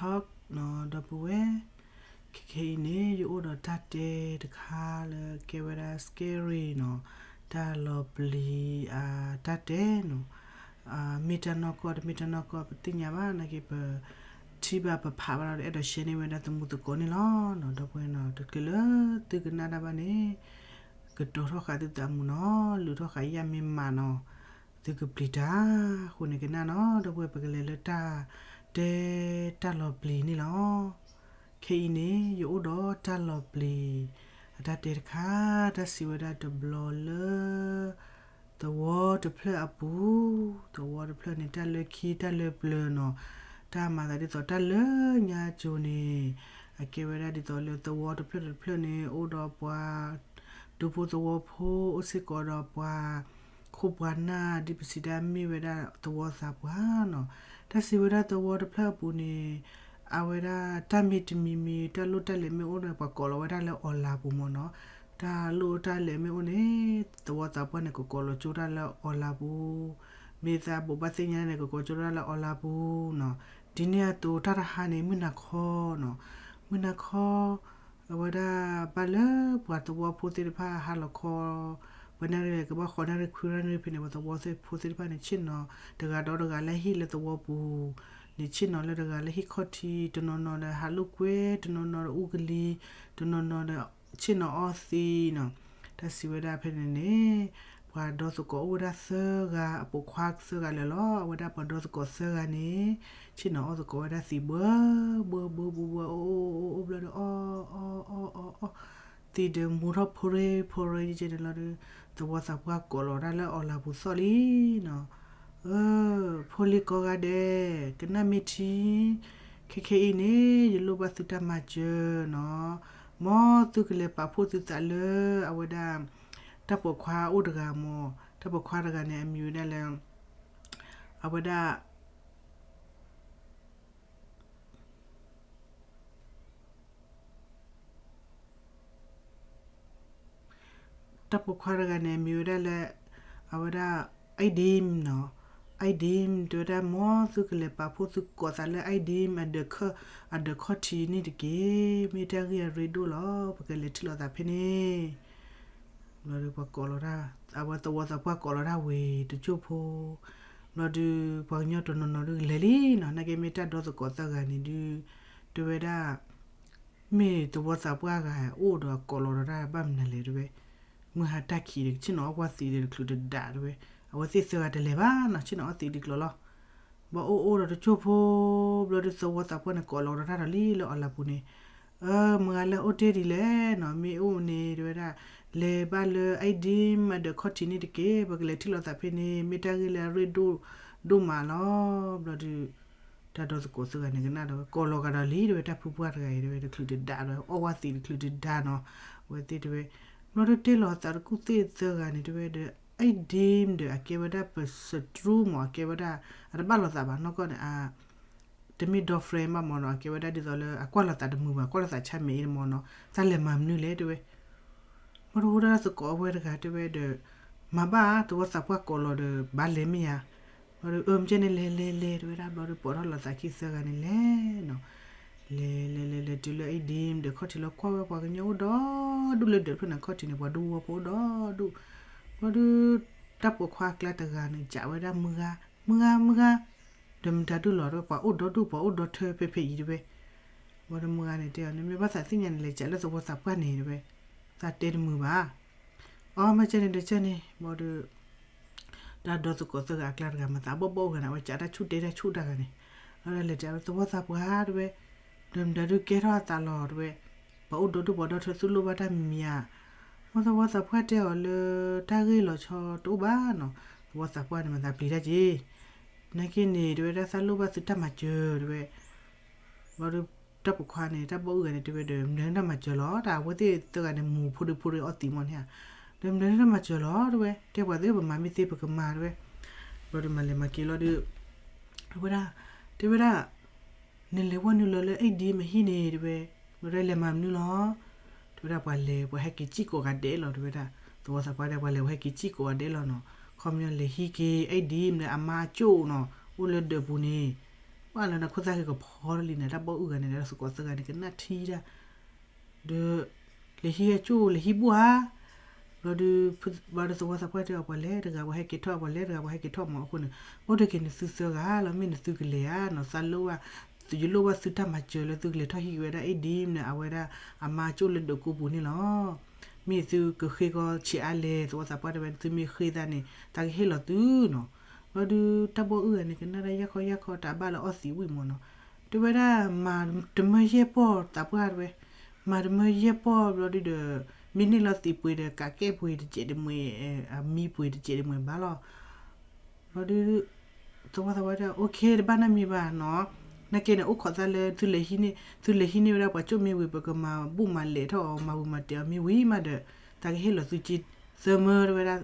Hello နီၤ ဒီပုၢ်ဝဲၢ်, ခဲခဲအံၤန့ၣ် ယအိၣ်ဒီးတၢ်တဲတခါလၢကဲဝဲဒၣ် scary နီၤ, တၢ်လီၤပျံၤအတၢ်တဲနီၤ, မ့ၢ်တၢ်နီၢ်ကီၢ် တမ့ၢ်တၢ်နီၢ်ကီၢ် ပသ့ၣ်ညါဘၣ်နာ်က့ ပထံၣ်ဘၣ်ပဖးဘၣ်ဒီး အဲၣ်ဒိး share န့ၢ်ဝဲဒၣ်သမူသကိးန့ၣ်လီၤနီၤ. ဒီပုၢ်ဝဲၢ်နီၤ တချုးလၢသုကနၣ်တၢ်ဘၣ်န့ၣ် ကတီၤထီၣ်ဃာ်သုသးမူနီၤ, လုၢ်ထီၣ်ဃာ်ယၣ်မ့ၢ်မးနီၤ, သုကပျံၤတၢ်အဃိန့ၣ် ကနၣ်နီၤ ဒီပုၢ်ဝဲၢ် ပကလဲၤလၢတၢ်တဲ တၢ်လီၤပျံၤန့ၣ်လီၤ. ခဲအံၤန့ၣ် ယအိၣ်ဒီးတၢ်လီၤပျံၤ အတၢ်တဲတခါ, တၢ်စံးဝဲဒၣ်တဘျီလၢ သဝီတဖျၢၣ်အပူၤ, သဝီတဖျၢၣ်န့ၣ် တၢ်လၢခံတၢ်လၢပျၢၤနီၤ, တၢ်မၤသးဒ်သိးတၢ်လၢညါကၠိန့ၣ် အကဲဝဲဒၣ်ဒ်သိးလၢသဝီတဖျၢၣ်တဖျၢၣ်န့ၣ် အိၣ်ဒီးပှၤ ဒူဖိသဝီဖိ အိၣ်စ့ၢ်ကီးဒီးပှၤ ခိၣ်ပှၤနၢ် ဒ်ပစံးဒၣ်မ့ၢ်ဝဲဒၣ်သဝီသးပှၢ်နီၤ. တၢ်စံးဝဲဒၣ်သဝီတဖျၢၣ်အပူၤန့ၣ် အဝဲဒၣ်တၢ်မ့ၢ်တမံၤမံၤ တၢ်လိၣ်တၢ်လဲၤမ့ၢ်အိၣ်န့ၣ် ပှၤကိးလီၤဝဲဒၣ်လၢ online ပူၤမ့ၢ်နီၤ. တၢ်လိၣ်တၢ်လဲၤမ့ၢ်အိၣ်န့ၣ် သဝီသးပှၢ်န့ၣ် ကကိးလီၤကၠိတၢ်လၢ online ပူၤ, မ့ၢ်သးဘိးဘၣ်သ့ၣ်ညါန့ၣ် ကကိးကၠိတၢ်လၢ online ပူၤနီၤ. ဒ်န့ၣ်အသိး တၢ်တဟါန့ၣ် မုၢ်နၤခီနီၤ, မုၢ်နၤခီ အဝဲဒၣ်ဘၣ်လၢပှၤသဝီဖိသ့ၣ်တဖၣ်ဟးလီၤခီ ပှၤနၣ်ရံၣ် ကဘၣ်ဃီနၣ်ရံၣ်ခွံနၣ်ရံၣ်ဖဲန့ၣ် ပှၤသဝီဖိသ့ၣ်တဖၣ်န့ၣ် ဆ့ၣ်နီၤ တဂၤဒီးတဂၤလၢဟံၣ်လၢသဝီပူၤန့ၣ် ဆ့ၣ်နီၤလၢတဂၤလၢဟံၣ်ခီၣ်ထံး, တနီၤနီၤဒီးဟးလိာ်ကွဲ, တနီၤနီၤဒီးအူကလံၤ, တနီၤနီၤဒီးဆ့ၣ်နီၤအီသံးနီၤ. တၢ်စံးဝဲဒၣ်ဖဲန့ၣ်န့ၣ် ပှၤဒီသကိးအိၣ်ဝဲဒၣ်သၢဂၤ အပိာ်ခွါသၢဂၤလၢာ်လီၤ. အဝဲဒၣ်ပှၤဒီသကိးသၢဂၤန့ၣ် ဆ့ၣ်နီၤအီသကိးဝဲဒၣ်သံး ဘှၢဘှၢဘှၢဘှၢ အိၣ်အိၣ်အိၣ်အိၣ်ဘျီဒီး အီအီအီအီအီ သံးဒီးမူထီၣ်ဖိရ့ဖိရ့ယဲၢ်န့ၣ်လီၤဒီး သဝီသးပှၢ်ကိးလီၤတၢ်လၢ online ပူၤသီၣ်လံနီၤ. အၢ ဖိလံၤကိးဂၤဒဲး ကနၣ်မ့ၢ်ထံ ခဲခဲအံၤန့ၣ် ယလိၣ်ဘၣ်သုတၢ်မၤစၢၤနီၤ. မ်သုကလဲၤပာ်ဖှိၣ်သုသးလၢ အဝဲဒၣ် တၢ်ပိာ်ခွါအိၣ်တဂၤမ့ၢ်, တၢ်ပိာ်ခွါတဂၤန့ၣ် အမံၤဝဲဒၣ်လၢ အဝဲဒၣ် တၢ်ပိာ်ခွါတဂၤန့ၣ် မံၤဝဲဒၣ်လၢ အဝဲဒၣ် Adim နီၤ, Adim တဲဝဲဒၣ် မ်သုကလဲၤပာ်ဖှိၣ်သုကိးသးလၢ Adim အဒၢးခီၣ်ထံးန့ၣ်တက့ၢ်. မ့ၢ်တၢ်ဂ့ၢ်အရ့ဒိၣ်လီၤ. ပကလဲၤထံၣ်လိာ်သးဖဲန့ၣ် ဘျီဒီးပှၤကိးလီၤတၢ်, အဝဲသဝီသးပှၢ်ကိးလီၤတၢ်ဝံၤတကၠိၢ်ဖိ, ဘျီဒီးပှၤကညီတနီၤနီၤဒုးလဲၤလံနီၤ, နာ်က့မ့ၢ်တၢ်ဒီသကိးသၢဂၤန့ၣ်ဒုး တဲဝဲဒၣ် မ့ၢ်သဝီသးပှၢ်ဂၤအိၣ်ဒီးကိးလီၤဒီးတၢ်ဘၣ်မနုၤလဲၣ်တဲဝဲ, မုၢ်ဟါတၢ်ခံးဒီး ဆ့ၣ်နီၤအီကွၢ်သံးဒီးတချုးတဒါတဲဝဲ, အဝဲသ့ၣ်သၢဂၤတလဲၤဘၣ်နီၤ, ဆ့ၣ်နီၤအီသံးဒ်ကျိၤလီၤ. ဘၣ်အိၣ်အိၣ်ဒီးတကၠိၢ်ဖိ, ဘျီဒီးသဝီသးပှၢ်န့ၣ် ကိးလီၤဒီးတၢ်ဒီးလံလၢ online ပူၤန့ၣ်, အၢ မုၢ်ဂၤလၢအိၣ်တ့ၢ်ဒ်လဲၣ်နီၤ, မ့ၢ်အိၣ်န့ၣ် တဲဝဲဒၣ် လဲၤဘၣ်လၢ Adim အဒၢးခီၣ်ထံးန့ၣ်တက့ၢ်, ပကလဲၤထံၣ်လိာ်သးဖဲန့ၣ်, မ့ၢ်တၢ်ဂ့ၢ်လၢအရ့ဒိၣ်ဒိၣ်မးလီၤ. ဘျီဒီး တၢ်ဒီသကိးသၢဂၤန့ၣ်ကနၣ်ဒီး ကိးလီၤကဒီးလံတဲဝဲ, တၢ်ဖုပှၢ်တဂၤအံၤတဲဝဲ တချုးတဒါတဲဝဲ, အီကွၢ်သံးတချုးတဒါနီၤ, အဝဲသ့ၣ်တဲဝဲ, ဘျီဒီးတဲလီၤသးတကူၣ်သ့ၣ်သၢဂၤန့ၣ်တဲဝဲဒီး Adim ဒီးအကဲဝဲဒၣ်ပစတူမ့ၢ် အကဲဝဲဒၣ် အတဘၣ်လိာ်သးဘၣ်နီၢ်ကီၢ်န့ၣ် တမ့ၢ်ဒီ friend ဘၣ်မ့ၢ်နီၤ, အကဲဝဲဒၣ်ဒ်သိးလၢအကွၢ်လိာ်သးတမုာ်ဘၣ်, ကွၢ်လိာ်သးဆါမဲာ်အံၤမ့ၢ်နီၤ, တၢ်လဲၤမၤမနုၤလဲၣ်တဲဝဲ. ဘျီဒီးဝဲဒၣ်သကိးအဝဲတဂၤတဲဝဲဒီး မၤဘၣ်သဝီသးပှၢ်ကိးလီၤဒီး ဘၣ်လဲၤမ့ၢ်ယၤ, ဘျီဒီး အၢ မ့ၢ်ကဲန့ၣ်လဲၤလဲၤလဲၤတဲဝဲဒၣ်, ဘျီဒီးပိာ်ထီၣ်လိာ်သးခံသၢဂၤန့ၣ်လဲၤနီၤ, လဲၤလဲၤလဲၤလဲၤတုၤလၢ Adim ဒီးခီၣ်ထံးလီၤ ကွၢ်ဝဲပှၤကညီအိၣ်ဒီဒူၣ်လၢဒၢးတဖျၢၣ်န့ၣ် ခီၣ်ထံးန့ၣ် ပှၤဒူဖိအိၣ်ဒီဒူၣ်, ဘျီဒီး တၢ်ပိာ်ခွါအကျါတဂၤန့ၣ် စံးဝဲဒၣ် မုၢ်ဂၤ, မုၢ်ဂၤ မုၢ်ဂၤ, ဒီးမတၤဒူၣ်လီၤတဲဝဲ, ပှၤအိၣ်ဒီဒူၣ် ပှၤအိၣ်ဒီထၢဖဲဖဲအံၤတဲဝဲ. ဘျီဒီးမုၢ်ဂၤန့ၣ်တဲအီၤန့ၣ် မ့ၢ်ဘၣ်သးသ့ၣ်ညါန့ၣ် လဲၤစံးလၢသဝီသးပှၢ်န့ၣ်တဲဝဲ, သးတဲတမုာ်ဘၣ်. အီ မ့ၢ်ကဲန့ၣ်ဒီးကဲန့ၣ်, ဘျီဒီး တၢ်ဒီသကိးသၢဂၤအကျါတဂၤ မၤသးဘီၣ်ဘီၣ်ဂၤန့ၣ် အဝဲစံးတၢ်ဆူၣ်တဲတၢ်ဆူၣ်တၢ်ဂၤန့ၣ်, အဝဲဒၣ်လဲၤတဲသဝီသးပှၢ်တဲဝဲ, ဒီးမတၤဒုးကဲထီၣ်အသးလီၤတဲဝဲ, ပှၤအိၣ်ဒီဒူၣ်ပှၤဒီထၢ သုလိၣ်ဘၣ်တၢ်မံၤဧါ. ဘျီသဝီသးပှၢ်တဲအီၤလၢ တၢ်ဂ့ၢ်လီၤဆီတအိၣ်ဘၣ်နီၤ, သဝီသးပှၢ်န့ၣ် မၤသးပျံၤတၢ်က့ၤ, နာ်က့န့ၣ်တဲဝဲဒၣ် သးလိၣ်ဘၣ်သုတၢ်မၤစၢၤတဲဝဲ. ဘျီဒီး တၢ်ပိာ်ခွါန့ၣ် တၢ်ဘီၣ်အုၣ်ဂၤန့ၣ်တဲဝဲဒီး မတၤဒုးတၢ်မၤစၢၤလီၤ, တၢ်အဝဲသ့ၣ်သၢဂၤန့ၣ် မူၤဖိဒုဖိရ့အီသံးမ့ၢ်န့ၣ်ဧါ, ဒီးမတၤဒုးတၢ်မၤစၢၤလီၤတဲဝဲ, တဲပှၤသ့ၣ်ပမၤမ့ၢ်သ့ပကမၤတဲဝဲ. ဘျီဒီးမၤလဲၤမၤက့ၤလီၤဒီး အဝဲဒၣ် တဲဝဲဒၣ် နလဲၤဝဲနုာ်လီၤလၢ Adim အဟံၣ်န့ၣ်တဲဝဲ, ဘျီဒီးလဲၤမၤမနုၤလီၤ. တဲဝဲဒၣ်ပှၤလဲၤ ပှၤဟဲက့ၤစံၣ်ကိးဂၤဒဲးလီၤတဲဝဲဒၣ်, သဝီသးပှၢ်တဲ ပှၤလဲၤဝဲဟဲက့ၤစံၣ်ကိးဂၤဒဲးလီၤနီၤ, ခီပညီလဲၤဟံးက့ၤ Adim လၢအမါအကၠိၣ်နီၤ, အိၣ်လၢဒၢးပူၤန့ၣ်, ပှၢ်လၢနခိၣ်သၣ်ဃံကဖီထီၣ်လံန့ၣ် တၢ်ဘီၣ်အုၣ်ဂၤန့ၣ် ဒီးသကိးသၢဂၤန့ၣ် ကနၣ်ထံတၢ် ဒီး လဲၤဟံးအကၠိၣ် လဲၤဟံးဘိၣ်ဧါ, ဘျီဒီး ဘျီဒီးသဝီသးပှၢ်တဲအီၤ ပှၤလဲၤတဂၤ ပှၤဟဲက့ၤထီၣ် ပှၤလဲၤတဂၤ ပှၤဟဲက့ၤထီၣ်မး အဃိန့ၣ် အိၣ်တက့ၤန့ၣ်သုသၢဂၤလီၤ မ့ၢ်န့ၣ်သုကလဲၤဧါနီၤ သးလိၣ်ဘၣ် ယလိၣ်ဘၣ်သုတၢ်မၤစၢၤလၢသုကလဲၤထီၣ်ဟံးက့ၤဝဲဒၣ် A D M န့ၣ် အဝဲဒၣ်အမါအကၠိၣ်လၢဒၢးကိးပူၤန့ၣ်လီၤ. မ့ၢ်သုကဃ့ကီဆံးအါလဲၣ် သဝီသးပှၢ်တဲဝဲ သုမ့ၢ်ဃ့သးန့ၣ် သးကဟ့ၣ်လီၤသုနီၤ. ဘျီဒီး တၢ်ဘီၣ်အုၣ်ဂၤန့ၣ် ကနၣ်ဒၣ်ယၢ်ခီယၢ်ခီ တၢ်ဘၣ်လၢအီၣ်သံးဝံၣ်မးနီၤ. တဲဝဲဒၣ် မၤတမၢယဲၢ်ပီၢ်သးပှၢ်တဲဝဲ, မၤတမၢယဲၢ်ပီၢ်ဘျီဒုဒီး မ့ၢ်န့ၢ်လီၤသံးပှ့ၤဒီး ကးကဲၣ်ပှ့ၤတစဲးတမှဲၤ အမံပှ့ၤတစဲးတမှဲၤဘၣ်လီၤ. ဘျီဒု သဝီသးပှၢ်တဲ OK တဘၣ်နီတမံၤဘၣ်နီၤ. နာ်က့န့ၣ် အိၣ်ခိးသးလၢ သုလဲၤဟံးန့ၢ်ဝဲဒၣ်ပှၤကၠိၣ်မ့ၢ်ဝံၤ ပကမၤဘူၣ်မၤလဲးထီၣ်အီၤ မၤဝံၤမၤတဲာ်အီၤမ့ၢ်ဝံၤမးဒီး သးကဟ့ၣ်လီၤသုက့ သၢမၢတဲဝဲဒၣ်.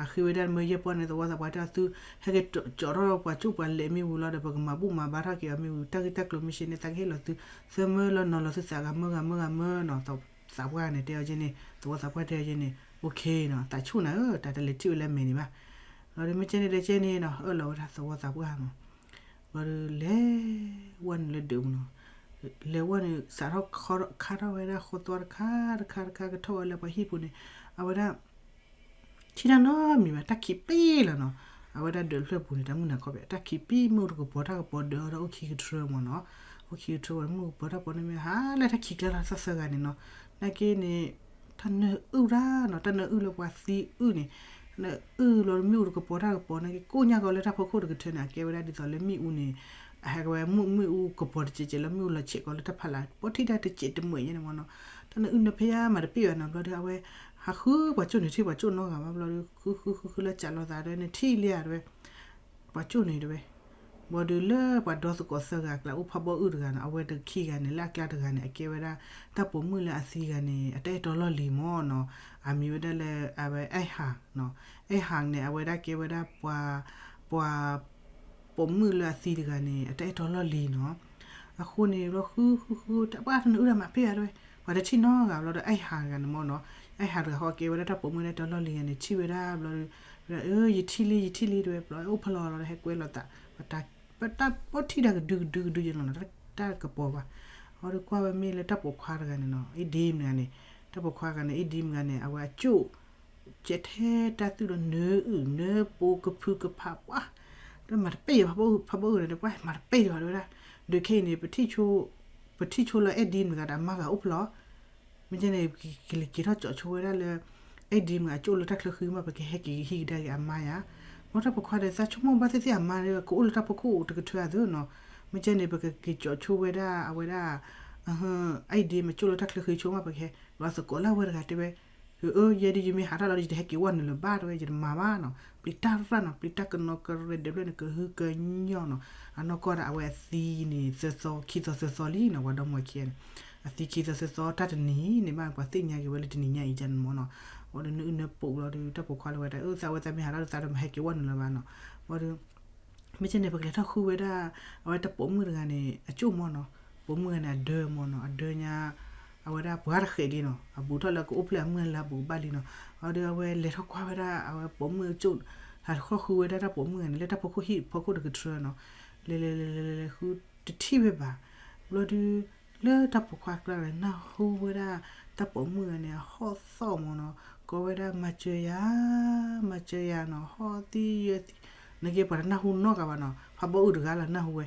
အဃ့ဝဲဒၣ်မၢယဲၢ်ပီၢ်န့ၣ် သဝီသးပှၢ်တဲအီၤ သုဟဲက့ၤကၠီးထီၣ်ပှၤကၠိၣ်ပှၤလဲးမ့ၢ်ဝံၤလီၤဒီး ပကမၤဘူၣ်မၤဘါထီၣ်က့ၤအီၤမ့ၢ်ဝံၤ တၢ်ဂ့ၢ်တၢ်ကျိၤမ့ၢ်ဆ့န့ၣ် သးကဟ့ၣ်လီၤသု သၢမၢလီၤနီၤလီၤသုသးဂၤမၢဂၤမၢဂၤမၢနီၤ. သးပှၢ်န့ၣ်တဲအီၤက့န့ၣ် သဝီသးပှၢ်တဲအီၤက့န့ၣ် OK နီၤ သးဆိၣ်နၤဧၢ တၢ်တလဲၤထံၣ်ဝဲလၢအမဲာ်န့ၣ်ဘၣ်. ဘျီဒီး မ့ၢ်ကဲန့ၣ်ဒီးကဲန့ၣ်နီၤ အၢၣ်လီၤဝဲဒၣ်သဝီသးပှၢ်နီၤ. ဘျီဒီး လဲၤဝဲနုာ်လၢဒၢးပူၤနီၤ. လဲၤဝဲနုာ် စးထီၣ်ခါထီၣ်ဝဲဒၣ်ဃိသွီတခါတခါတခါ ကထီၣ်ဝဲလၢပှၤဟံၣ်ပူၤန့ၣ် အဝဲဒၣ် ထံၣ်တၢ်နီတမံၤဘၣ် တၢ်ခံးပ့ၢ်လီၤနီၤ. အဝဲဒၣ်ဒၢးဖျၢၣ်ပူၤန့ၣ် တၢ်မုၢ်နၤခီပညီ တၢ်ခံးပ့ၢ် မုၢ်တကပီၤတၢ်ကပီၤဒၢးဒီးအိၣ်ခံကထြၢမးနီၤ. အိၣ်ခံကထြၢဝဲ မုၢ်ကပီၤတၢ်ကပီၤန့ၣ်မ့ၢ်ဟါလၢတၢ်ခံးကျါလီၤသၢသၢဂၤန့ၣ်နီၤ. နာ်က့န့ၣ် တၢ်နၢအုၣ်တၢ်နီၤ တၢ်နၢအုၣ်လၢပှၤသံအုၣ်န့ၣ် နၢအုၣ်လီၤမ့ၣ်အူတကပီၤတၢ်ကပီၤနာ်က့ ကိၣ်ညါကီးလၢတၢ်ဖီခိၣ်တကထၢန့ၣ် အကဲဝဲဒၣ်ဒ်သိးလၢမ့ၣ်အူန့ၣ် အဟဲကဝဲမ့ၣ်အူကပီၤတစဲးစဲးလၢမ့ၣ်အူလီၤဆဲးကီးလၢတၢ်ဖးလၢ် ပီထံၣ်တၢ်တစဲးတမှဲၤညါန့ၣ်မးနီၤ. တၢ်နၢအုၣ်နၢဖဲယါမၤတပ့ၢ်ဘၣ်နီၤ ဘျီဒီးအဝဲ ဟးဃုပှၤကၠိၣ်န့ၣ်ထံၣ်ပှၤကၠိၣ်နီတဂၤဘၣ် ဘျီဒီး ဃုဃုဃုဃုလၢစးလီၤသးတဲဝဲ နထံၣ်လံဧါတဲဝဲ ပှၤကၠိၣ်န့ၣ်တဲဝဲ ဘၣ်ဒီးလၢပှၤဒီသကိးသၢဂၤအကျါ အိၣ်ဖးဘီၣ်အုၣ်တဂၤန့ၣ် အဝဲတခံဂၤန့ၣ် လၢအကျါတဂၤန့ၣ် အကဲဝဲဒၣ် တၢ်ပိာ်မုၣ်လၢအသံဂၤန့ၣ် အတၢ်အဲၣ်တီလီၢ်လံၤမးနီၤ. အမံၤဝဲဒၣ်လၢ အဝဲအဲၣ်ဟးနီၤ. အဲၣ်ဟးန့ၣ် အဝဲဒၣ်ကဲဝဲဒၣ်ပှၤ ပှၤ ပိာ်မုၣ်လၢအသံတဂၤန့ၣ် အတၢ်အဲၣ်တီလီၢ်လံၤနီၤ. အဃိန့ၣ် ဘျီဃုဃုဃု တၢ်ပှၢ်တနၢအုၣ်တၢ်မၤပ့ၢ်ဘၣ်တဲဝဲ ပှၤတထံၣ်နီတဂၤဘျီဒီး အဲၣ်ဟးတဂၤန့ၣ်မးနီၤ. အဲၣ်ဟးတဂၤဃီကဲဝဲဒၣ်တၢ်ပိာ်မုၣ်လၢတီလီၢ်လံၤဂၤန့ၣ် ထံၣ်ဝဲဒၣ်ဘျီဒီး ဝဲဒၣ် အၢ ယထံၣ်လံ ယထံၣ်လံတဲဝဲ ဘျီအိၣ်ဖီလီၤလီၤဒီး ဟဲကွဲလီၤသး ပတၢ်ပီထံၣ်တၢ်ကဒုကဒုကဒုယနီၤ တၢ်ကပီၤဘၣ်. အဝဲဒီးကွၢ်ဝဲမ့ၢ်လၢတၢ်ပိာ်ခွါတဂၤန့ၣ်နီၤ အ့ဒ့မတဂၤန့ၣ် တၢ်ပိာ်ခွါတဂၤန့ၣ် အ့ဒ့မတဂၤန့ၣ် အဝဲအကၠိၣ် ကဲထဲတၢ်သူၣ်ဒီးနၢအုၣ်နၢပိာ်ကဖုကဖးပှၢ် ဒီးမၤတပ့ၢ်ယၤ ဖးဘီၣ်အုၣ်န့ၣ် ပှၤမၤတပ့ၢ်ယၤတဲဝဲဒၣ် ဒုးခဲအံၤန့ၣ် ပထံၣ်ဆိလၢအဲၣ်ဒံမတဂၤဒီးအမါဂၤအိၣ်ဖျီၣ် မ့ၢ်ကဲန့ၣ် ကလဲၤက့ၤထီၣ်ကၠီဆိဝဲဒၣ်လၢ အဲၣ်ဒံမတဂၤကၠိၣ်လၢတၢ်ချၢဃံမး ပကဟဲက့ၤဟံးကဒါက့ၤအမါယၤ ဘျီတၢ်ပိာ်ခွါဒီးသးဆိကမိၣ်ဘၣ်သ့ၣ်သ့ၣ်အမါဒီး ကအိၣ်လၢတၢ်ဖီခိၣ်တကထၢအသိးနီၤ မ့ၢ်ကဲန့ၣ် ပကက့ၤကၠီဆိဝဲဒၣ်အဝဲဒၣ် အဲၣ်ဒံမတဂၤကၠိၣ်လၢတၢ်ချၢဃံဆိမး ပကဟဲ ဘျီသကိးလၢအဝဲတဂၤတဲဝဲ အၢ ယဲဒုးယမ့ၢ်ဟးထီၣ်လီၤဒီး ယတဟဲက့ၤဝဲနုာ်လၢၤဘၣ်တဲဝဲ ယတမၤဘၣ်နီၤ ပျံၤတၢ်ရၣ်နီၤ ပျံၤတၢ်ကနီကရဲဒၢးဖျၢၣ်န့ၣ် ကဟုကညီၢ်နီၤ အနီၢ်ကီၢ်ဒီးအဝဲအသံန့ၣ် သၢသီ ခံသီသၢသီလံနီၤ ပှၤဒီမါဝၤခံဂၤန့ၣ် အသံခံသီသၢသီတၢ်တနံၤန့ၣ်မး ပှၤသ့ၣ်ညါက့ၤဝဲလၢတနံၤညါအံၤန့ၣ်မးနီၤ ဘျီဒီးနၢအုၣ်နၢပိာ်ဘျီဒီး တၢ်ပိာ်ခွါလၢဝဲဒၣ် အၢ သးဝဲသးမ့ၢ်ဟးထီၣ်ဒီး သးတမၤဟဲက့ၤဝဲနုာ်လၢၤဘၣ်နီၤ ဘျီဒီး မ့ၢ်ကဲန့ၣ် ပကလဲၤထီၣ်ဃုဝဲဒၣ် အဝဲတၢ်ပိာ်မုၣ်တဂၤန့ၣ် အကၠိၣ်မးနီၤ ပိာ်မုၣ်တဂၤန့ၣ် အဒၢမးနီၤ အဒၢညါ အဝဲဒၣ်ပှၤတဃဲးလံနီၤ အဘူးထီၣ်လၢကအိၣ်ဖျဲၣ်အမုၢ်လၢအဘူးကဘၣ်လံနီၤ အဝဲဒီးအဝဲလဲၤထီၣ်ကွၢ်ဝဲဒၣ် အဝဲပိာ်မုၣ်အကၠိၣ် ဟးထီၣ်ဃုဝဲဒၣ်တၢ်ပိာ်မုၣ်တဂၤန့ၣ် လၢတၢ်ဖီခိၣ်ဟံၣ်ဖီခိၣ်တကထၢနီၤ လဲၤလဲၤလဲၤလဲၤလဲၤလဲၤဃုတထံၣ်ဝဲဘၣ် ဘျီဒီး လၢတၢ်ပိာ်ခွါကျါဒီး နၢ်ဟူဝဲဒၣ် တၢ်ပိာ်မုၣ်တဂၤန့ၣ် အဟီၣ်သီၣ်မးနီၤ ကိးဝဲဒၣ် မၤစၢၤယၤ မၤစၢၤယၤနီၤ ဟီၣ်သံယၢသံ နာ်က့ပှၤတနၢ်ဟူနီတဂၤဘၣ်နီၤ ဖးဘီၣ်အုၣ်တဂၤလၢနၢ်ဟူဝဲ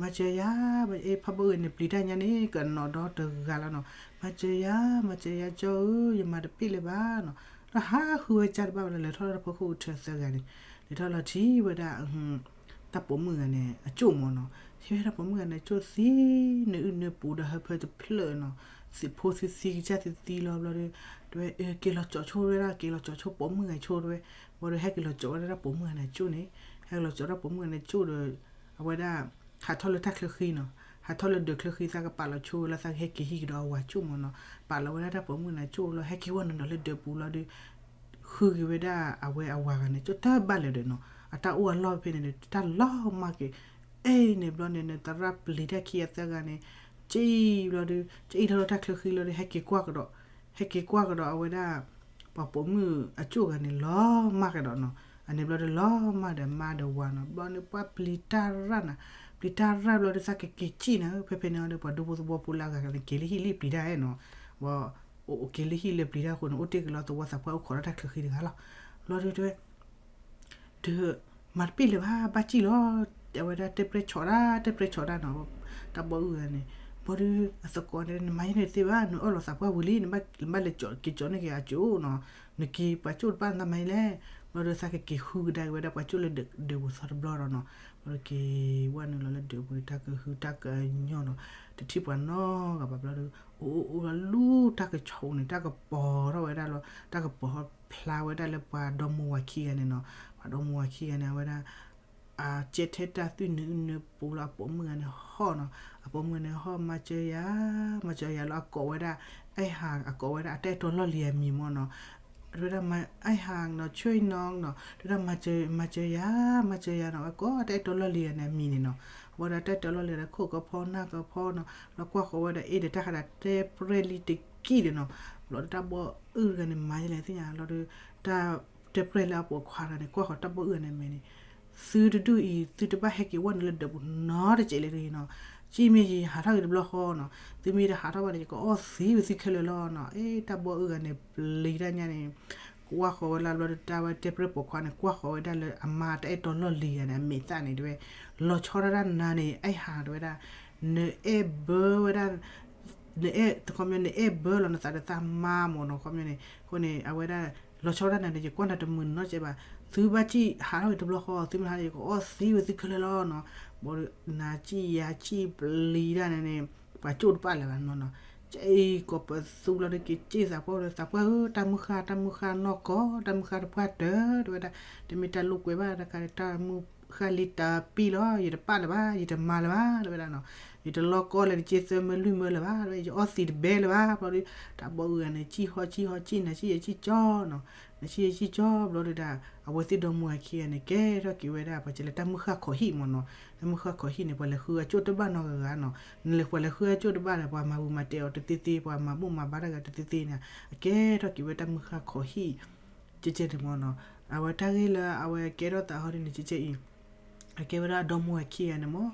မၤစၢၤယၤ ဖးဘီၣ်အုၣ်န့ၣ် ပျံၤတၢ်ညါန့ၣ် ကနီၤဒီတဂၤလီၤနီၤ မၤစၢၤယၤ မၤစၢၤယၤကၠီဧၢ ယမၤတပ့ၢ်လၢၤဘၣ်နီၤ ဒီးဟးဃုဝဲကၢ်တဘၣ်ဝဲလၢ လဲၤထီၣ်လၢတၢ်ဖီခိၣ်ကထၢသၢဂၤန့ၣ် လဲၤထီၣ်လီၤထံၣ်ဝဲဒၣ် တၢ်ပိာ်မုၣ်တဂၤန့ၣ် အကၠိၣ်မးနီၤ ထံၣ်ဝဲဒၣ်တၢ်ပိာ်မုၣ်တဂၤန့ၣ် ကၠိၣ်သံ နၢအုၣ်နၢပူၤဒီးဟၢဖၢတဖျၢၣ်နီၤ သံးဖိသံသံကစၢ်သံသံလီၤဘျီဒီး တဲဝဲ က့ၤလီၤကၠီဆိဝဲဒၣ် က့ၤလီၤကၠီဆိပိာ်မုၣ်ဂၤဆိတဲဝဲ ဘျီဒီးဟဲက့ၤလီၤကၠီဝဲဒၣ်တၢ်ပိာ်မုၣ်ဂၤန့ၣ်ကၠိၣ်န့ၣ် ဟဲက့ၤလီၤကၠီတၢ်ပိာ်မုၣ်ဂၤန့ၣ်ကၠိၣ်ဒီး အဝဲဒၣ် ဟးထီၣ်လၢတၢ်ချၢဃံနီၤ ဟးထီၣ်လၢဒၢးချၢဃံ သးကပာ်လီၤဆိလၢသးကဟဲက့ၤဟံးကဒီးအဝၤကၠိၣ်မးနီၤ ပာ်လီၤဝဲဒၣ်တၢ်ပိာ်မုၣ်ဂၤန့ၣ်ကၠိၣ်လီၤ ဟဲက့ၤဝဲနုာ်ဒီးလၢဒၢးပူၤလီၤဒီး ဃုက့ၤဝဲဒၣ်အဝဲအဝၤဂၤန့ၣ် ကၠိၣ်တၢ်ဘၣ်လၢၤဒီးနီၤ အတၢ်အိၣ်အလီၢ်ဖဲန့ၣ်ဒီး တၢ်လီၤမၢ်က့ၤ အဲန့ၣ်ဘျီန့ၣ် နသရၣ်ပျံၤတၢ်ခံဂၤသၢဂၤန့ၣ် ကၠံၣ်ဘျီဒီး ကၠံၣ်ထီၣ်လၢတၢ်ချၢဃံလီၤဒီး ဟဲက့ၤကွၢ်ကဒီး ဟဲက့ၤကွၢ်ကဒီးအဝဲဒၣ် ပှၤပိာ်မုၣ်အကၠိၣ်ဂၤန့ၣ် လီၤမၢ်ကဒီးနီၤ အန့ၣ်ဘျီဒီးလီၤမၢ်ဒီးမါဒီးဝၤနီၤ ဘျီန့ၣ်ပှၤပျံၤတၢ်ရၣ်နၤ ဒုးတၢ်ရၢ်ဘျီဒုးသးကက့ၤစံၣ်နၤ ဖဲဖဲန့ၣ်ဒီး ပှၤဒူဖိသဝီဖိလၢအဂၤန့ၣ် က့ၤလၢဟံၣ်လံပျံၤတၢ်နီၤ, ဘၣ် အိၣ်က့ၤလၢဟံၣ်လၢပျံၤတၢ်အဃိန့ၣ် အိၣ်တ့ၢ်က့ၤလီၤသဝီသးပှၢ်အိၣ်ခိးဒၣ်တၢ်ချၢဃံတဂၤလီၤ. ဘျီဒုးတဲဝဲ ဒုး မၤတပ့ၢ်လၢၤဘၣ် ဘၣ်စံၣ်လီၤ, အဝဲဒၣ်တဲပြဲၣ်ဆီးတၢ် တဲပြဲၣ်ဆီးတၢ်နီၤ, တၢ်ဘီအုၣ်ဂၤန့ၣ်, ဘျီဒုး အသကိးန့ၣ် နမၤယဲန့ၣ်တသ့ဘၣ် နအၢၣ်လီၤသးပှၢ်ဝံၤလံ နဘၣ်လဲၤက့ၤကၠီန့ၢ်က့ၤအကၠိနီၤ, နက့ၤပှၤကၠိၣ်တဘၣ်နတမၤယဲလဲၣ်, ဘျီဒုးသးကက့ၤဃုကဒါက့ၤဝဲဒၣ်ပှၤကၠိၣ်လၢဒၢးပူၤသီတဘျီဒီးနီၤ, ဘျီဒုးက့ၤဝဲနုာ်လီၤလၢဒၢးပူၤန့ၣ် တၢ်ကဟုတၢ်ကအညီနီၤ, တထံၣ်ပှၤနီတဂၤဘၣ်ဘျီဒုး အိၣ်အိၣ်အိၣ်လီၤလူၤတၢ်ကဆီးန့ၣ် တၢ်ကပီၤထီၣ်ဝဲဒၣ်လီၤ တၢ်ကပီၤထီၣ်ဖျါဝဲဒၣ်လၢပှၤဒီမါဝၤခံဂၤန့ၣ်နီၤ, ပှၤဒီမါဝၤခံဂၤန့ၣ် အဝဲဒၣ် အကဲထဲတၢ်သွံၣ်နုာ်နုာ်ပူၤလၢအပိာ်မုၣ်ဂၤန့ၣ်ဟီၣ်နီၤ, အပိာ်မုၣ်န့ၣ်ဟီၣ်မၤစၢၤယၤ, မၤစၢၤယၤလီၤအကိးဝဲဒၣ်, အဲၣ်ဟးအကိးဝဲဒၣ်အတၢ်အဲၣ်တီလီၢ်လံၤအမံၤမ့ၢ်နီၤ, တဲဝဲဒၣ် အဲၣ်ဟးနီၤ ဆွံနီၤနီၤ တဲဝဲဒၣ် မၤစၢၤယၤ မၤစၢၤယၤနီၤ အကိးတၢ်အဲၣ်တီလီၢ်လံၤဂၤန့ၣ်အမံၤန့ၣ်နီၤ, ဘၣ်ဒီးတၢ်အဲၣ်တီလီၢ်လံၤဂၤန့ၣ် ခိၣ်ကဖီနၢ်ကဖီနီၤ, ဘျီကွၢ်ဃီၤဝဲဒၣ်အ့ၣ်ဒီးတၢ်ဃးဒၣ်တဲပြဲၣ်လံတကံၢ်န့ၣ်နီၤ, ဘျီဒီးတၢ်ဘီအုၣ်တဂၤန့ၣ် မၤယလဲၣ်သ့ၣ်ညါ ဘျီဒီး တၢ်တဲပြဲၣ်လၢအပိာ်ခွါတဂၤန့ၣ် ကွၢ်ဃီၤတၢ်ဘီအုၣ်ဂၤန့ၣ်အမဲာ်န့ၣ်, သုတဒူၣ်အံၤ သုတဘၣ်ဟဲက့ၤဝဲနုာ်လၢဒၢးပူၤနီတစဲးလၢၤတဂ့ၤနီၤ, စံၣ်မ့ၢ်ယံာ်ဟးထီၣ်က့ၤတဘျီဃီနီၤ, သုမ့ၢ်တဟးထီၣ်ဘၣ်န့ၣ် ယကအီၣ်သံဝဲသုခဲလၢာ်လီၤနီၤ, အ့ၣ် တၢ်ဘီအုၣ်ဂၤန့ၣ် ပျံၤတၢ်ညါန့ၣ် ကွၢ်ဃီၤဝဲလၢဘျီဒီးတၢ်ဝဲတဲပြဲၣ်ပိာ်ခွါန့ၣ် ကွၢ်ဃီၤဝဲဒၣ်လၢအမါတၢ်အဲၣ်တီလီၢ်လံၤဂၤန့ၣ် အမဲာ်သၣ်န့ၣ် တဲဝဲ လီၤဆီဒၣ်တၢ်နၤန့ၣ် အဲၣ်ဟးတဲဝဲဒၣ်, နအဲၣ်ဘၢဝဲဒၣ် နအဲၣ်တခီပညီ နအဲၣ်ဘၢလီၤနသးဒီးသးမါမ့ၢ်နီၤ ခီပညီန့ၣ် အဃိန့ၣ် အဝဲဒၣ် လီၤဆီဒၣ်နၤန့ၣ် ယကွၢ်နၤတမုာ်နီတစဲးဘၣ်, သုဘၣ်စံၣ်ဟးထီၣ်က့ၤတဘျီဃီ သုမ့ၢ်ဟးန့ၣ် ယကအီၣ်သံဝဲသုခဲလၢာ်လီၤနီၤ, ဘၣ်ဒီး နၤစံၣ်ယၤစံၣ်ပျံၤတၢ်န့ၣ်န့ၣ် ပှၤကၠိၣ်တပာ်လၢၤဘၣ်နီၤနီၤ, ကအံၤကိးပသူဘျီဒီးက့ၤစံၣ်သးပှၢ်ဒီး သးပှၢ်ဧၢ တၢ်မုၢ်ဃၢ် တၢ်မုၢ်ဃၢ်နီၢ်ကီၢ် တၢ်မုၢ်ဃၢ်တပှၢ်တၢၢ် တဲဝဲဒၣ်, တမ့ၢ်တၢ်လိာ်ကွဲဘၣ် တၢ်ကးတၢ်မုၢ်ဃၢ်လံတပံၢ်လီၤ ယတပာ်လၢၤဘၣ် ယတမၤလၢၤဘၣ် တဲဝဲဒၣ်နီၤ, ယတလီၢ်ကီၢ်လၢနစ့သၢမၢလွံၢ်မၢလၢၤဘၣ် တဲဝဲ ယအီၣ်သံတဘဲလၢၤဘၣ် ဘျီဒီး တၢ်ဘီအုၣ်ဂၤန့ၣ် စံၣ်ဟီၣ်စံၣ်ဟီၣ်စံၣ် နၤစံၣ်ယၤစံၣ်ကၠီနီၤ, နၤစံၣ်ယၤစံၣ်ကၠီဘျီဒီးဒၣ် အဝဲသ့ၣ်ဒီမါဝၤခံဂၤန့ၣ် ကဲထီၣ်က့ၤဝဲဒၣ် ပှၤစံးလၢတၢ်မုၢ်ဃၢ်ခိးဟံၣ်မ့ၢ်နီၤ, တၢ်မုၢ်ဃၢ်ခိးဟံၣ်န့ၣ် ပှၤလဲၤဃုအကၠိၣ်တဘၣ်နီတဂၤဂၤနီၤ, နလဲၤပှၤလဲၤဃုအကၠိၣ်တဘၣ်ဒီး ပှၤမၤဝံၤမၤတဲအီၤတသ့သ့ ပှၤမၤဘူၣ်မၤဘါတဂၤတသ့သ့န့ၣ် အကဲထီၣ်က့ၤဝဲတၢ်မုၢ်ဃၢ်ခိးဟံၣ် ကဲကဲန့ၣ်မ့ၢ်နီၤ, အဝဲတၢ်ဂ့ၢ်လၢအဝဲကဲထီၣ်သးဟီဒ်န့ၣ် ကဲကဲအံၤ အကဲဝဲဒၣ်အဒီမါဝၤခံဂၤန့ၣ်မ့ၢ်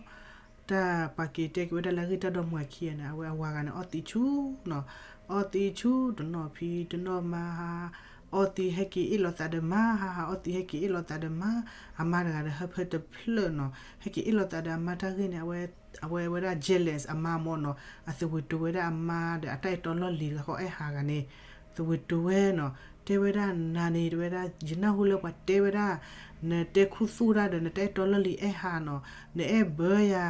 တၢ်ပာ်က့ၤတဲက့ၤဝဲဒၣ်လၢအဂ့ၢ်တၢ်ဒီမါဝၤခံဂၤန့ၣ် အဝဲအဝၤဂၤန့ၣ် အီၣ်သံဆူၣ်နီၤ, အီၣ်သံဆူၣ်တနီၤဖံးတနီၤမါဟါ, အီၣ်သံဟဲက့ၤအ့ၣ်လိာ်သးဒီးမါဟါဟါ အီၣ်သံဟဲက့ၤအ့ၣ်လိာ်သးဒီးမါ, အမါတဂၤဒီးဟၢဖၢတဖျၢၣ်နီၤ, ဟဲက့ၤအ့ၣ်လိာ်သးဒီးအမါတၢ်ဂ့ၢ်န့ၣ် အဝဲ အဝဲဒၣ် jealous အမါမ့ၢ်နီၤ, အသဝ့ၤတိၤဝဲဒၣ်အမါဒီးအတၢ်အဲၣ်တီလီၢ်လံၤတဂၤဃီအဲၣ်ဟးဂၤန့ၣ် သဝ့ၤတိၤဝဲနီၤ, တဲဝဲဒၣ်နၤန့ၣ် တဲဝဲဒၣ် ယနၢ်ဟူလၢပှၤတဲဝဲဒၣ် နတဲခူသူၣ်တၢ်ဒီး နတၢ်အဲၣ်တီလီၢ်လံၤအဲၣ်ဟးနီၤ, နအဲၣ်ဘၢယၤ,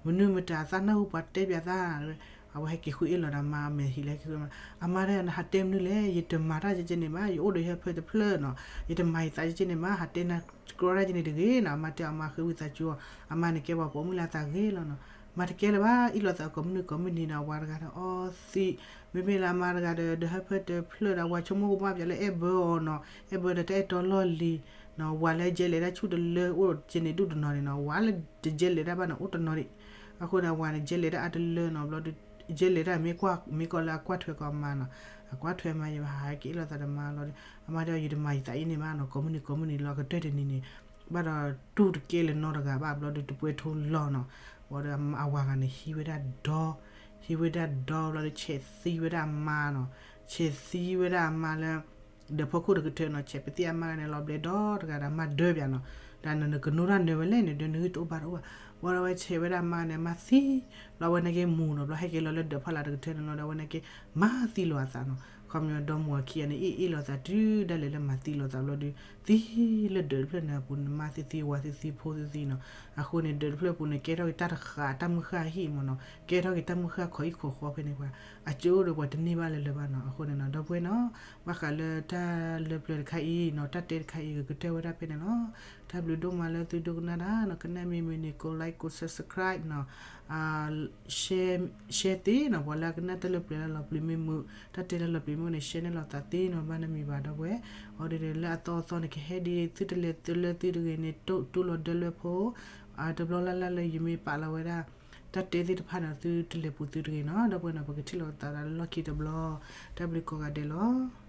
မနုၤမတၤသးနၢ်ဟူပှၤတဲပၠးသး, အဝဲဟဲက့ၤဃုအ့ၣ်လိာ်ဒီးမါအမဲာ်ဟံးလၢက့ၤဃု, အမါတဲ နဟးတဲမနုၤလဲၣ်, ယတမၤတၢ်ကဲကဲန့ၣ်ဘၣ်, ယအိၣ်ဒီးယဟၢဖၢတဖျၢၣ်နီၤ, ယတမၤယသးကဲကဲန့ၣ်ဘၣ်, ဟးတဲနၤ စကီတၢ်ကဲန့ၣ်တဂ့ၤနီၤ, အမါတဲအီၤ အမါဃ့ဝံသးစူၤအီၤ, အမါန့ၣ်ကဲပှၤပိာ်မုၣ်လၢအသးဂ့ၤလီၤနီၤ, မၤတကဲလၢၤဘၣ်, အ့ၣ်လိာ်သးကိးမုၢ်နံၤကိးမုၢ်နံၤနီၤ, အဝၤတဂၤဒီးအီသံး, မ့မ့ၢ်လၢအမါတဂၤဒီး ဒီးဟၢဖၢတဖျၢၣ်ဒီး အဝၤဆိကမိၣ်ကမၣ်ပၠးလၢအဲၣ်ဘၢအီၤနီၤ, အဲၣ်ဘၢဒီးတၢ်အဲၣ်တီလီၢ်လံၤနီၤ, ဝၤလၢယဲလဲၤဒၣ်ဆူၣ်တလၢအိၣ်ကဲန့ၣ်ဒူၣ်တနီၤန့ၣ်နီၤ, ဝၤလၢတယဲလဲၤဒၣ်ဘၣ်န့ၣ်အိၣ်တနီၤဒံး, အဃိန့ၣ် အဝၤန့ၣ် ယဲလဲၤဒၣ်အါတလၢနီၤ, ဘျီဒီး ယဲလဲၤဒၣ်မ့ၢ်ကွၢ် မ့ၢ်ကီးလၢအကွၢ်ထွဲကီးအမါနီၤ, အကွၢ်ထွဲမါယဲဘၣ်ဟးက့ၤအ့ၣ်လိာ်သးဒီးမါလီၤဒီး အမါတဲအီၤ ယတမၤယသးအံၤန့ၣ်ဘၣ်နီၤ, ကိးမုၢ်နံၤကိးမုၢ်နံၤလီၤကတၢၢ်တနံၤန့ၣ် ဘၣ်ဒီးတူၢ်တကဲလၢၤနီတဂၤဘၣ်, ဘျီဒီးတပှဲၤထိလီၤနီၤ, ဘျီဒီးအဝၤဂၤန့ၣ်ဟံးဝဲဒၣ်ဒီ ဟံးဝဲဒၣ်ဒီ ဘျီဒီးဆဲးသံဝဲဒၣ်အမါနီၤ, ဆဲးသံဝဲဒၣ်အမါလၢ ဒီးဖီခိၣ်တကတၢၢ်နီၤ, ဆဲးပသံၣ်အမါန့ၣ် လီၤဘျဲးဒီတဂၤဒီးအမါဒၢပၠးနီၤ, ဒီးနကနိတၢ်နၢၤဝဲလဲၣ်န့ၣ် ဒၢနဂံၢ်တအိၣ်ဘၣ်တအိၣ်ဘၣ်, ဘျီဒီးအဝဲဆဲးဝဲဒၣ်အမါန့ၣ် အမါသံ, ဘျီအဝဲန့ၣ်က့ၤမူၤနီၤ, ဘျီဟဲက့ၤလီၤလၢဒၢးဖီလာ်တကတၢၢ်န့ၣ်လီၤ, ဒီးအဝဲန့ၣ်က့ၤ မၤသံလိာ်အသးနီၤ, ခီပညီဒီမါဝၤခံဂၤန့ၣ် အ့ၣ်အ့ၣ်လိာ်သးတုၤဒၣ်လဲာ်လၢမၤသံလိာ်သးဘျီဒီး သံလၢဒၢးတဖျၢၣ်န့ၣ်အပူၤန့ၣ် မါသံသံ ဝၤသံသံ ဖိသံသံနီၤ, အဃိန့ၣ် ဒၢးတဖျၢၣ်အပူၤန့ၣ် ကဲထီၣ်က့ၤတၢ်တဃာ်တၢ်မုၢ်ဃၢ်ဟံၣ်မ့ၢ်နီၤ, ကဲထီၣ်က့ၤတၢ်မုၢ်ဃၢ်ခိးဟံၣ်ခိးဃီဖဲန့ၣ်ပှၤ, အကၠိဒီးပှၤတန့ၢ်ဘၣ်လၢၤလၢၤဘၣ်နီၤ, အဃိန့ၣ်နီၤ ဒီပုၢ်ဝဲၢ်နီၤ, ဘၣ်ဃးလၢတၢ်လၢပျၢၤတခါအံၤနီၤ, တၢ်တဲတခါအံၤ ကကတၢၢ်ဝဲဒၣ်ဖဲန့ၣ်လီၤ. တၢ်ဘျုးဒိၣ်မးလၢသုဒိကနၣ်တၢ်နီၤ, ကနၣ်မ့ၢ်မုာ်န့ၣ် ကိး like ကိး subscribe နီၤ, share သ့နီၤ, ပှၤလၢအကနၣ်တၢ်လၢပျၢၤလၢလီၤပျံၤမ့ၢ်မုာ်, တၢ်တဲလၢလီၤပျံၤမ့ၢ်န့ၣ် share န့ၢ်လိာ်သးသ့နီၤ, ဘၣ်နမံၤဘၣ်ဒီပုၢ်ဝဲၢ်, အီၤဒ်လၢအသီအသီန့ၣ် ကဟဲဒ်သုတလဲၤသုလၢသုတဂ့ၤန့ၣ် တိၢ်လီၤဒၢလွဲဖိ, တဘျီလၢ်လၢ်လၢယမ့ၢ်ပာ်လီၤဝဲဒၣ် တၢ်တဲသ့ၣ်တဖၣ်န့ၣ် သုတလဲၤပူၤသုတဂ့ၤနီၤ, ဒီပုၢ်ဝဲၢ်နီၤ, ပကထံၣ်လိာ်သးလၢလီၢ်ခံတဘျီ, တၢ်ဘျုးကိးဂၤဒဲးလီၤ.